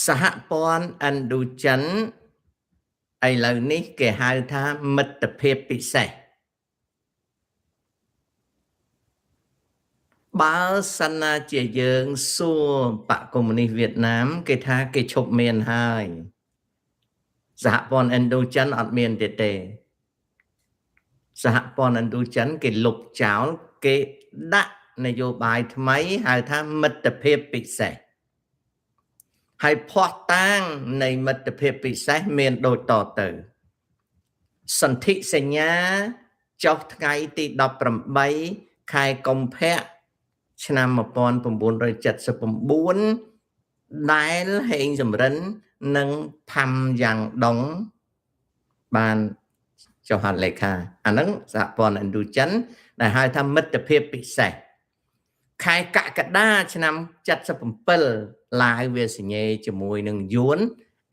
សហព័ន្ធឥណ្ឌូចិនឥឡូវនេះគេហៅថាមិត្តភាពពិសេសបើសិនណាជាយើងសួរបកកុម្មុយនីសវៀតណាមគេថាគេឈប់មានហើយសហព័ន្ធឥណ្ឌូចិនអត់មានទៀតទេសហព័ន្ធឥណ្ឌូចិនគេលុបចោលគេដាក់នយោបាយថ្មីហៅថាមិត្តភាពពិសេសហើយភ័ស្តុតាងនៃមិត្តភាពពិសេសមានដូចតទៅសន្ធិសញ្ញាចុះថ្ងៃទី18ខែកុម្ភៈឆ្នាំ1979ដែលហេងសំរិននិងផាំយ៉ាងដុងបានចុះហត្ថលេខាអាហ្នឹងសហព័ន្ធឥណ្ឌូចិនដែលហៅថាមិត្តភាពពិសេសខែកក្កដាឆ្នាំ77ឡាវវាសញ្ញេជាមួយនឹងយួន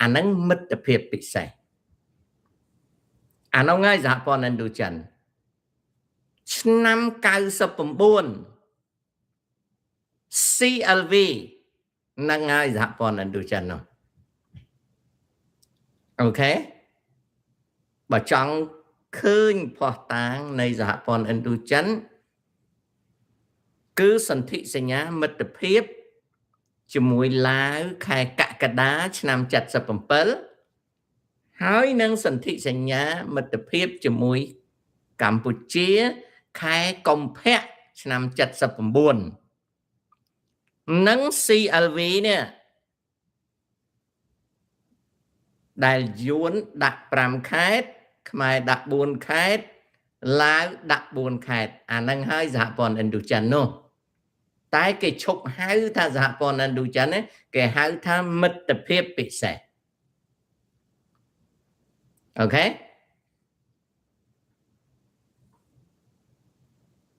អាហ្នឹងមិត្តភាពពិសេសអានោះហើយសហព័ន្ធឥណ្ឌូចិនឆ្នាំ99 CLV ហ្នឹងហើយសហព័ន្ធឥណ្ឌូចិននោះOK បើចង់ឃើញភស្តុតាងនៃសហព័ន្ធឥណ្ឌូចិនគឺសន្ធិសញ្ញាមិត្តភាពជាមួយឡាវខែកក្កដាឆ្នាំ77ហើយនឹងសន្ធិសញ្ញាមិត្តភាពជាមួយកម្ពុជាខែកុម្ភៈឆ្នាំ79និង CLV នេះដែលយួនដាក់5ខេត្តខ្មែរដាក់4ខេត្តឡាវដាក់4ខេត្តអាហ្នឹងហើយសហព័ន្ធឥណ្ឌូចិននោះតែគេឈប់ហៅថាសហព័ន្ធឥណ្ឌូចិនគេហៅថាមិត្តភាពពិសេសOK